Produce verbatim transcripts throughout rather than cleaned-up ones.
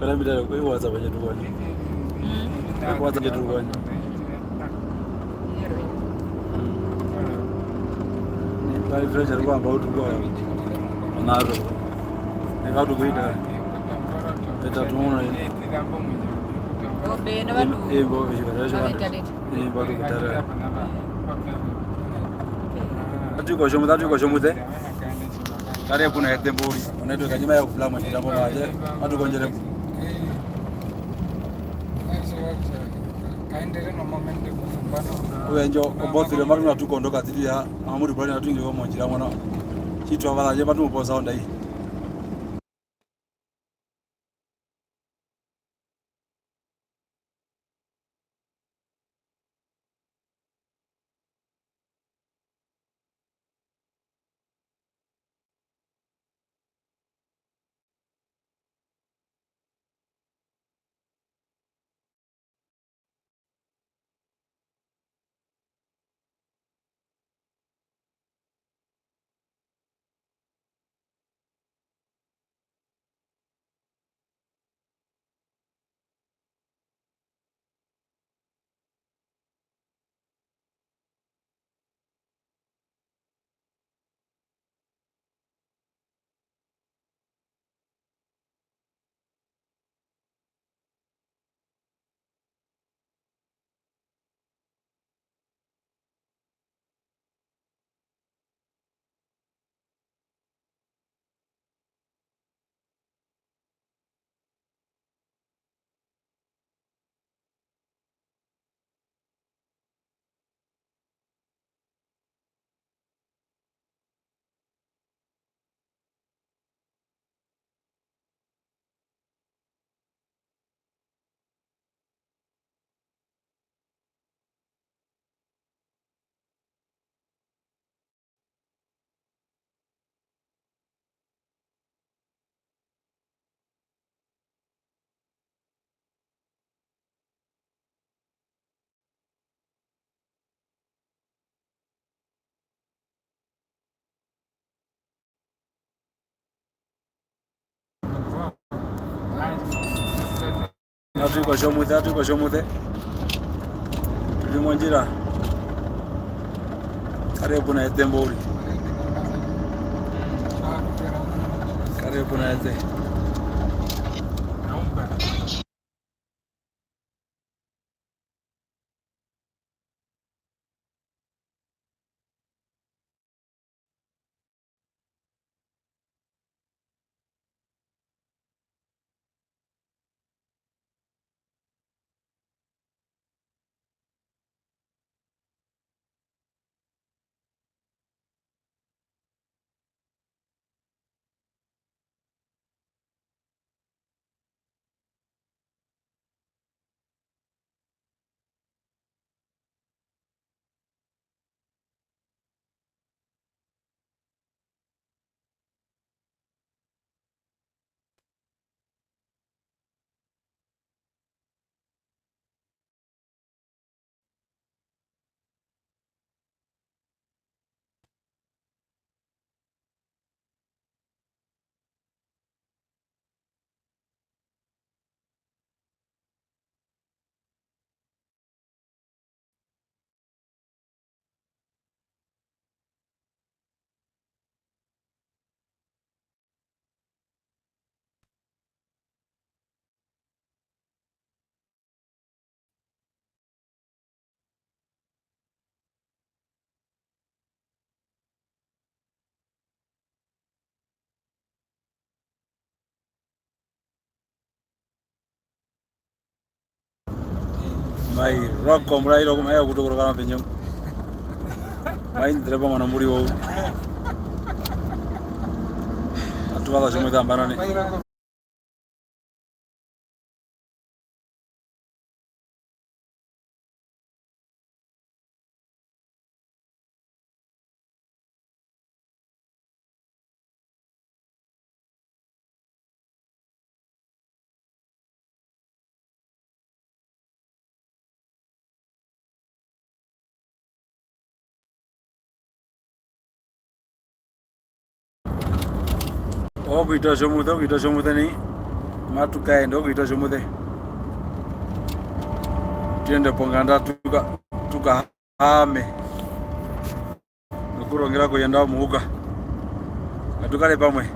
Karambira kwe WhatsApp yetu kwani. Mm. Kwe WhatsApp yetu kwani. Bali fresh alikuwa ambao tulikuwa naro. Ni watu kuita. Eta tunaona. Obe no bantu. Ebo, ebo, ebo. Abetalete. Ni watu kutara. Atuko shomu, atuko shomu te. Kare kuna etembo uri. Unaitwa kanyima ya kufula mwa ndira mbo maje. Atuko njere. Uye njo, ombotire, matu na tuko ndoka tiri ya, amuri bwana atu ingi omo njira mwana. Chitwa bala, je matu muposa onda hii. Atuko shomuze, atuko shomuze. Tuli mondjira. Kare puna etembo uri. Kare puna ete. Ai, roko, mbura iro kuma ya kutokorokana penyo. Mai ndire pamwe na mburi wou. Atu vasa tjimwe tambana ne. Okuita tjomutse, okuita tjomutse nai. Matu kaenda okuita tjomutse. Tu yende ponganda tuka, tuka ame. Nokurongera okuyenda omuhuka. Atu kare pamwe.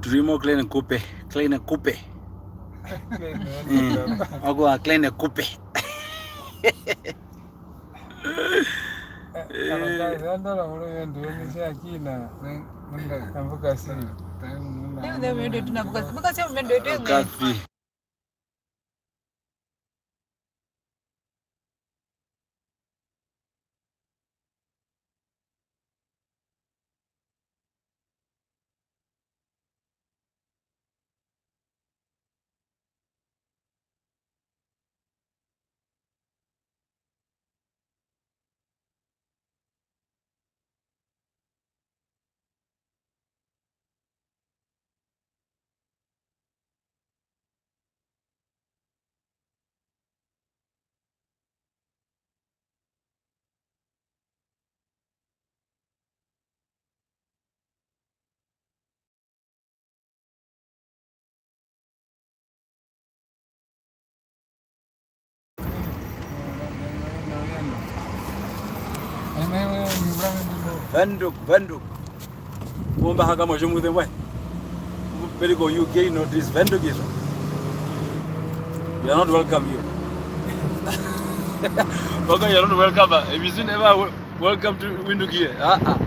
Tu ri mo Kleine Kuppe, Kleine Kuppe. Kleine, mm. Okutja Kleine Kuppe. Kasi. Windhoek, Windhoek. Mumba haka mwa tjomutse mbwae. Very good, U K notice Windhoek is. You are not welcome here. Okay, you are not welcome. If you see never wel-, welcome to Windhoek here. Ah, ah.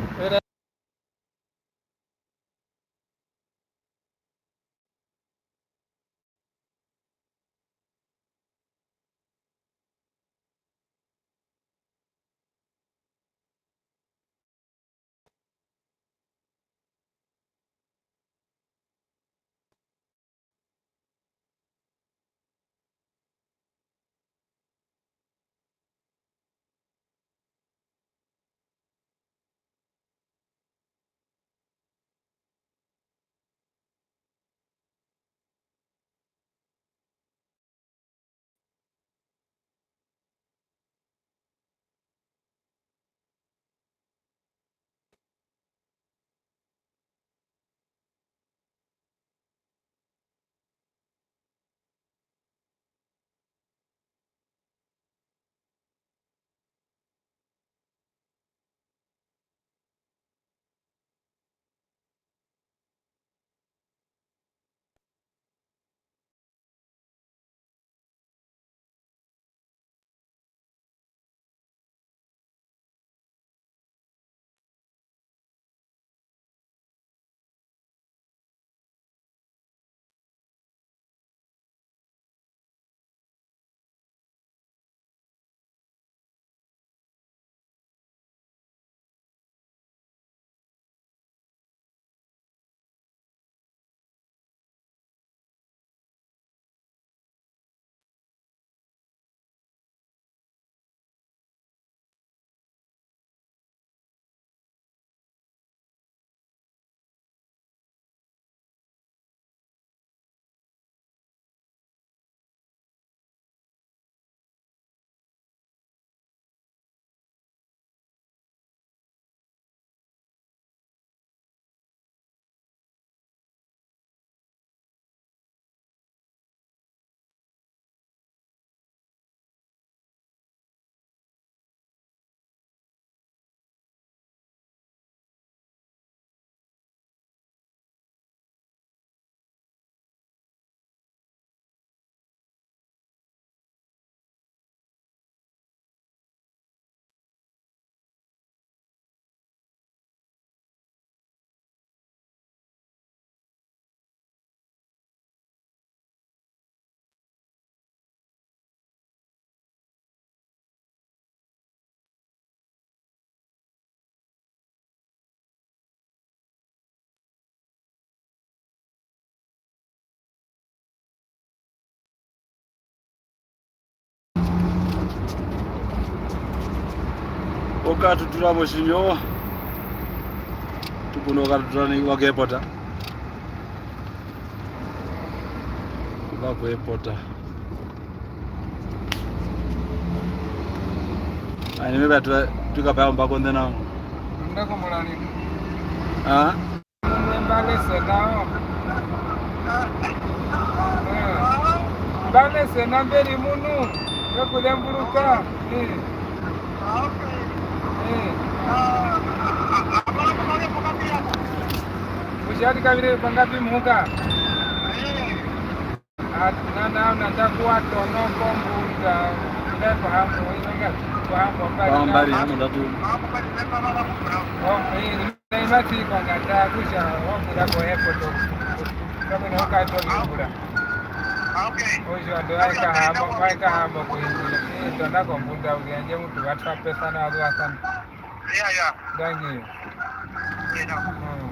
Okatutura motjinyo. Tu kuna okatutura nai kuva ku airport. Kuva ku airport. Ai, nime katu, tu kapaya ombako ndena. Ndako mulani. Ah? Mbe mba lesena. Eh. Mba lesena mbe ri munu, mbe ku zemburuka. Eh. Eh. Kutja ati kavire pangapi muhuka? Ah, na, na, na, nda kuwa tono kombunda, nda kuhamba, inonga, kuhamba mbali. Kuhamba mbali, na, hamba ndatu. Oh, eh, na imati kwa nganda, kutja, oh, kula kwa airport, kama na uka to ngura. Okay. Ojo ando aika hamba, aika hamba kuingura. Eh, tona kombunda, uri anje mtu vatwa pesa na watu wasana. Yeah, yeah. Dangi. Yeah, no. Mm.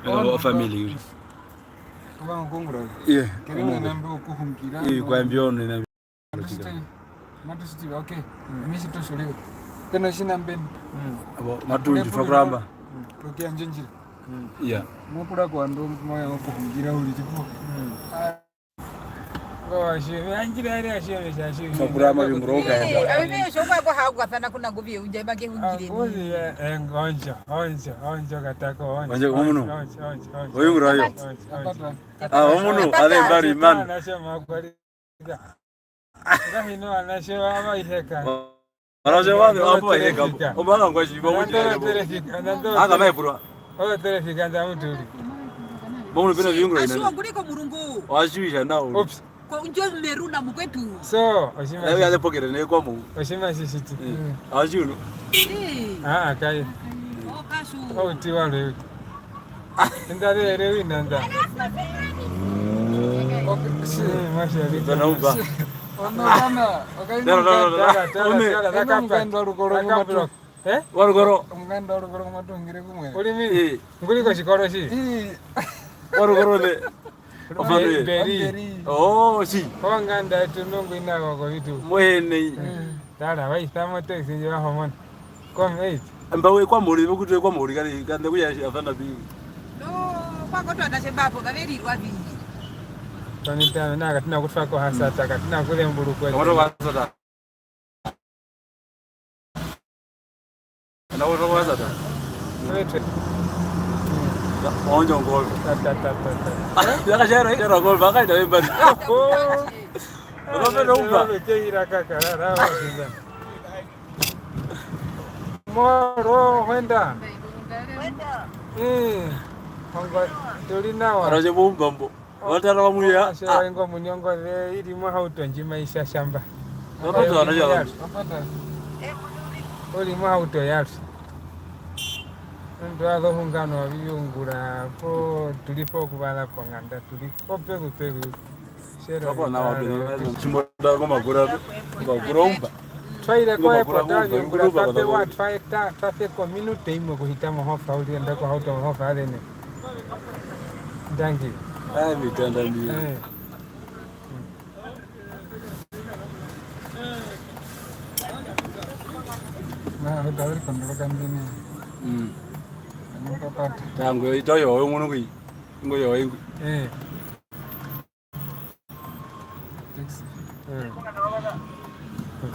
O family. Kuvanga kungura. Iye. Kene mwana ndo kuhungira. Iye, kwa mbio nena. Matu siti, matu siti, okay. Emi sito shulio. Kena shina mbeni. Abo, matu ndji twa kuramba. Lokia njenjira. Iya. Mukura kwa ndo moya okuhungira uli tipo. Twa kurama vimbura ukaenda. Ayo, ayo, shokwa kwa haku kasana kuna kuvi unja ibake hungire. Onjo, onjo, onjo katako, onjo. Onjo, omuno. Onjo, onjo, onjo. Oyungura yo. Onjo, onjo. Ah, omuno, ale mbari man. Nasema kwali. Ngahino anashe wa, wa iheka. Anashe wa, wa, wa iheka. Omanga ngwa shiba. Nando terefika, nando. Aka mai purwa. Oyo terefika nda mutuli. Mamuno pena viungura ina. Ashiwa kuliko murungu. Ashiwa ina. Oops. Ko njo meru na mukwetu. So, oshima. Nawe ale pokere ne kwa mu. Oshima shishiti. Ashiwa. Eh. Ah, ah, kai. Oh, kashu. Oh, tiwa lwe. Ndare ere wina nda. Kana upa. Ono kana, okaina. Tara, tara, tara. Ome. Okaina mukaenda rukoro kumatu. Eh? Warukoro. Mukaenda rukoro kumatu ngire kumwe. Uli mi? Eh. Nguli ko shikoro shi? Eh. Warukoro ne. Ofano ye. Beri. Oh, si. Onganda yetu nungu ina wako vitu. Mwene. Tara, waisamo taxi nje wa homona. Kom eight. Mba we kwa mori, bokutu kwa mori kali, kande kuya afana bi. No, kwa koto atashe bapo, kaveri rwa bi. Tani tana, na katina kutwa ko hasata, katina kule mburu kwe. Kamaro hasata. Na kutwa ko hasata. Wete. Onjo ngolo. Ta, ta, ta, ta, ta. Ya kashara, ya ngolo, baka ita wemba. Oh. Baka ita wemba. Bebe, ke ira kakara, rawa, sinda. Moro, hwenda. Eh, hongo, tuli nawa. Araje bumbambo. Watara wa muya. Ashe, ah. Ingo munyongo ze, iri mo hauto ndjima isa shamba. Wapata wana jala. Uri mo hauto yari. Ndo azo hungano viungura po, tuli po kubala konganda, tuli po peru peru. Kako nawa pena, chimbo da ko makura, makura umba. Twaire ko airport, twapewa, twaeta, twape ko minute imwe kuhita mohofa, uri enda ko hauto mohofa alene. Dangi. Ai, mitanda mi. Eh. Na, uta uri kondoroka ndini. Mm. Nukapata. Tango, ito yo, oyo munu kui. Ngo yo, ingu. Eh. Taxi. Mm.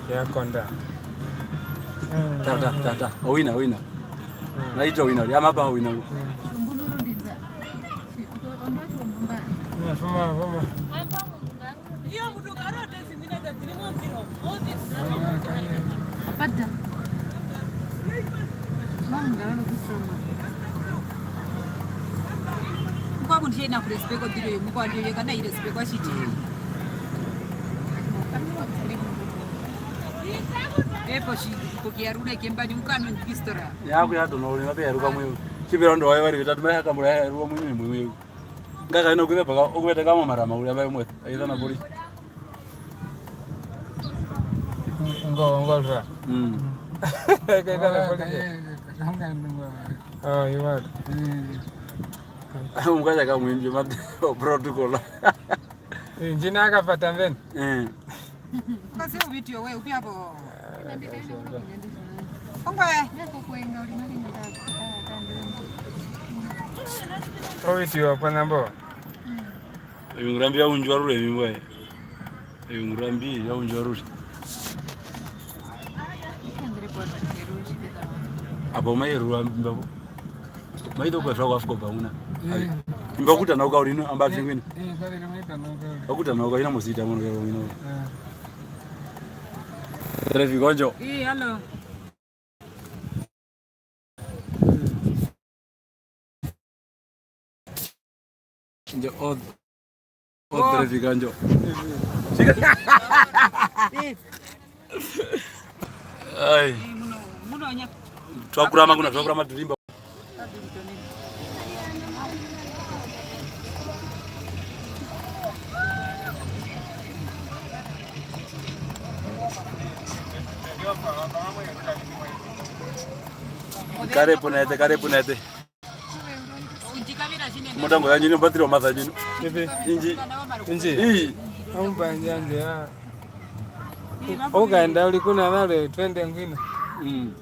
Ya konda. Tata, tata. Owina, owina. Mm. Naitwa owina, ya mapa owina. Mm. Fuma, fuma. Apata. Mangara nokusoma. Mukwa muntu ena kurespect ondiro yomukwao, ndjo yeka nai respect kwa tjiti. Epo tji, koki yarura kembani, ukano ndistora. Ya, kuya tono, uri mape yaruka mwe. Tjipira ndo wae vari vitatu, maya kamura ya ruwa mwe, mwe, mwe. Ngaka ino kuve paka, okuvete kama marama, uri ambaye mwe. Aitha na polisi. Ngo, ngo, sure. Mm. Kaita na polisi. Oh, you are. Mm. Mukwaja kamwimbi mate, protocol. Eh, ndjina akapata mbeni? Eh. Kasi uvidio we, upi hapo? Ongwe. Ovidio kwa nambo. Eviungura mbi vya undjwa rure, evi mbwae. Eviungura mbi vya undjwa rure. Apo mai rura mbi mbapo. Mai to kwefra kwa fikopa muna. Eh. Imba kutanauka urino, amba fingwini. Eh, kare mai tanauka. Okutanauka ina mosita mono kero wino. Eh. Traffic onjo. Eh, hello. Njo, o, o traffic anjo. Ai. Twakurama kuna, twakurama tulimba. Kare punete, kare punete. Mutango yandje ni ombatiri omasa ndjino. Pepe. Inji. Inji. Ii. Ombanja yandje ya. Ukaenda uli kuna vale twende ngwina. Mm.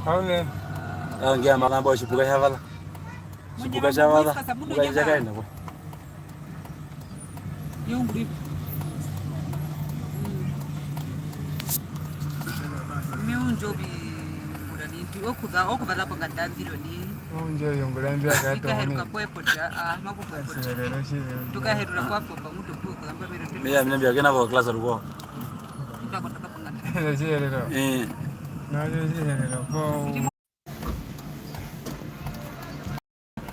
Aune. Ange amalamba otjipuka tja vala. Otjipuka tja vala. Otjipuka tja kaenda kwa. Youngurira. Mm. Me undja oviungura nai, okuza, okuvaza ponganda ndiro nai. Me undja oviungura mbi a katoka. Ikaheruka po airport, ah, makupa airport. Tjiri, tjiri. Tukaherura kwa papa, mutu kuza mba mero. Meya, mina mbi a kena ko class rukwao. Ikakotoka ponganda. Tjiri. Eh. Na yo tjiri ko.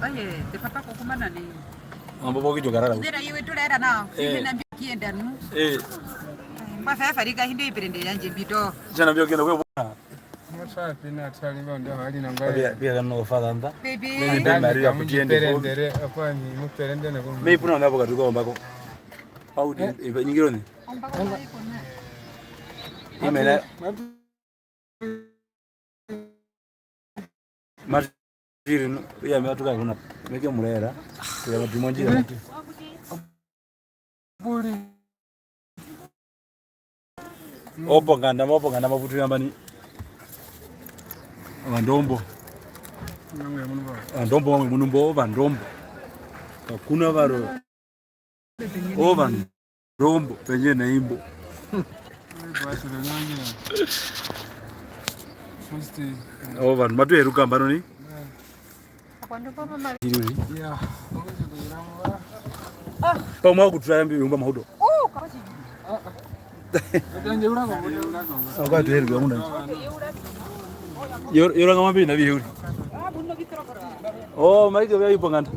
Aye, te papa kokumana ne. Mambo poki tu karara. Ndera iwe tu lera nao. Eh. Sisi na mbi kienda nu. Eh. Mbwa saya farika hinde iperende yandje mbito. Tjana mbio kienda kwe bwana. Mwa sa pina tsali ngo ndo hali na ngwa. Pia, pia kano fadha nda. Baby. Baby, baby, Maria, kutiende ko. Perendere, akwa ni muperende na ko. Me puna na boka tuko mbako. Au di, ibe nyingiro ni. Ombako na iko na. Imela. Matiri no, iya me atuka kuna. Meke murera. Kuya matu monjira matu. Opo nganda, opo nganda maputu yambani. Vandombo. Vandombo vamwe munumbo, vandombo. Kakuna varo. Ovandombo pendje na imbo. Ovandu matu heruka mbano ni? Pamwe wa kutura mbi yumba mahudo. Akwa tu heruka munda. Yor-, yoranga mapi na biheuri. Oh, maike vya ipo nganda.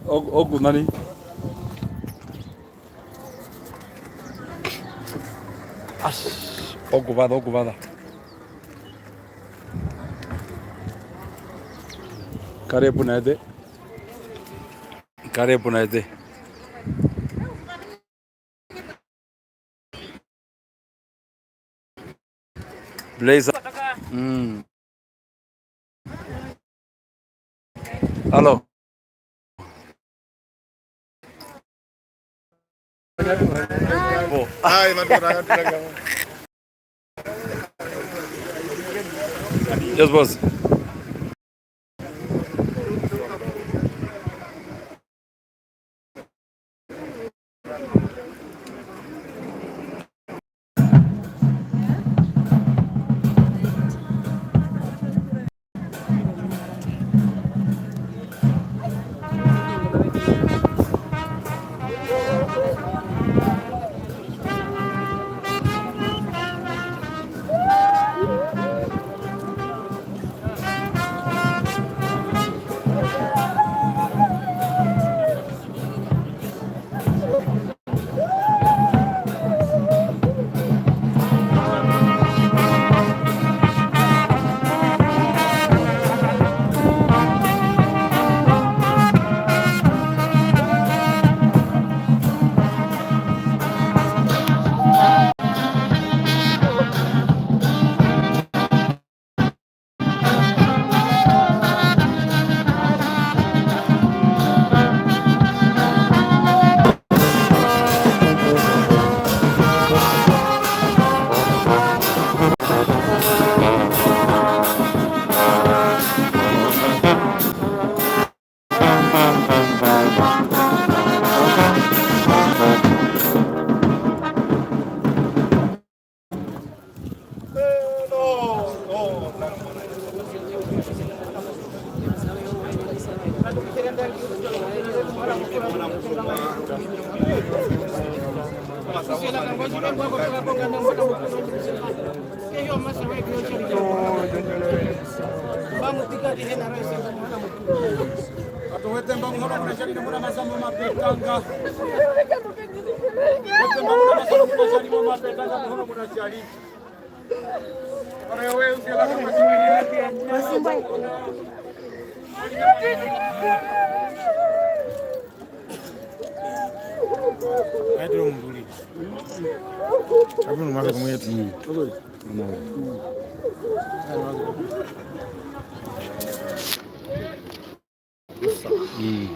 Oku, oku nani? Ash, oku vada, oku vada. Kare puna ete. Kare puna ete. Blazer. Mm. Aló. Ay, no, no, no, no, no. Yes, boss. Atuwete mba muhona muna tjari muna masamba mapetanga. Wete mba muna masamba muna tjari muna mapetanga muhona muna tjari. Para yo wewe usiela kama tjari. Aitire omundu uriri. Ape omundu mwape kumwe eti. Mm. Mm.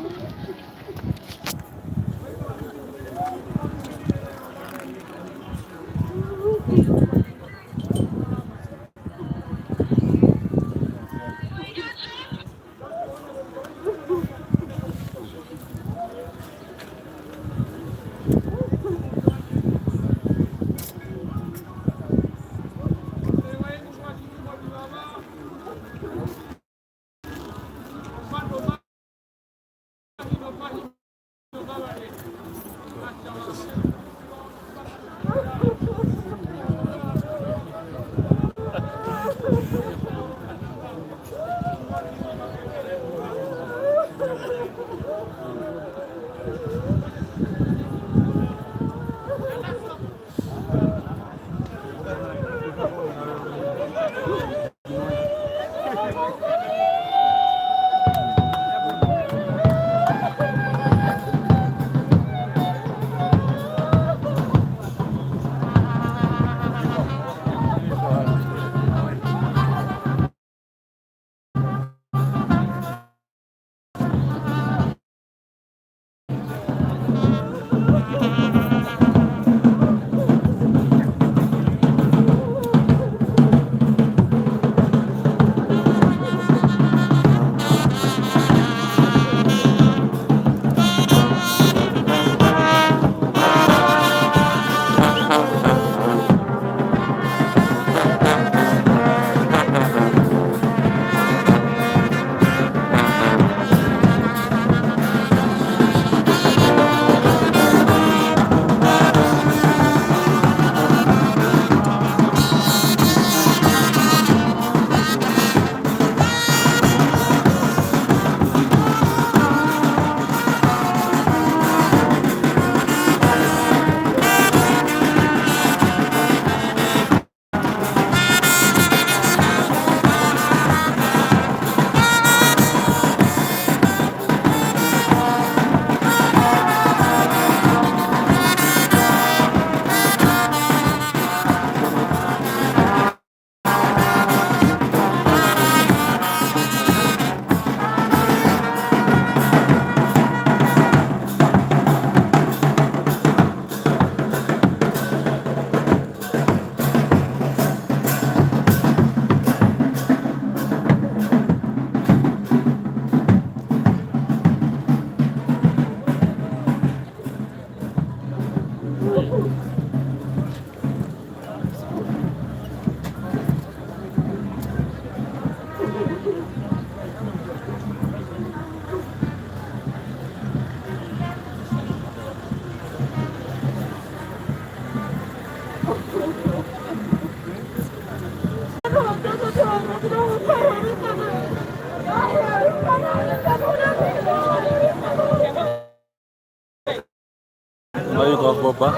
Mayu kwa boba,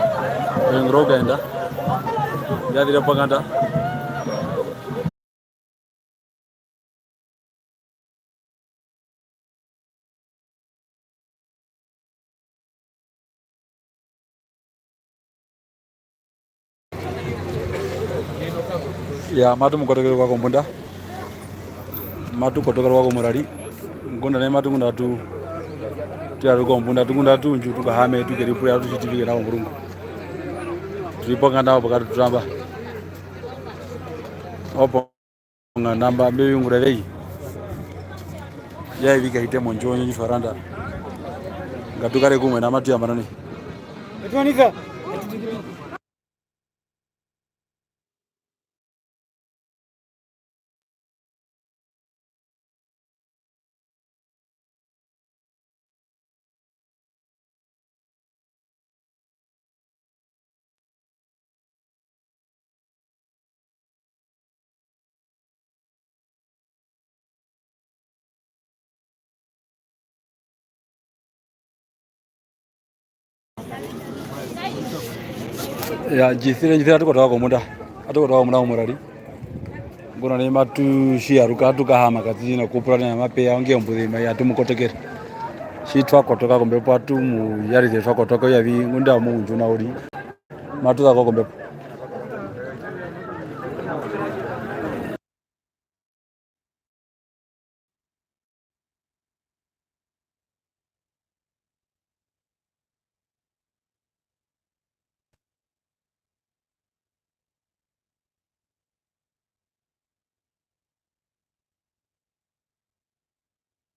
ngrogenda. Ya dire panganda. Ya, matu mu kotokerwa kombunda. Matu kotokerwa komurari. Ngunda nai matu ngunda tu, tu ya kombunda, tu ngunda tu, ndju tu kahame, tu keripura, tu tjitivike na komurungu. Tu ri ponganda opo katu tu ramba. Opo. Nga namba mbe viungura vei. Ya ivika hite mondjuwo ndji twa randa. Ngatu kare kumwe na matu yambanane. Ya, ndji isire, ndji isire, atu kotoka kombunda. Atu kotoka kombunda komurari. Ngunda nai matu tjiyaruka, atu kahama katiti nokupura nai mape ya onge ombuze mai atu mu kotekere. Tji twa kotoka kombepo, atu mu yarise twa kotoka, oyavi ngunda amu undju na uri. Matu za ko kombepo.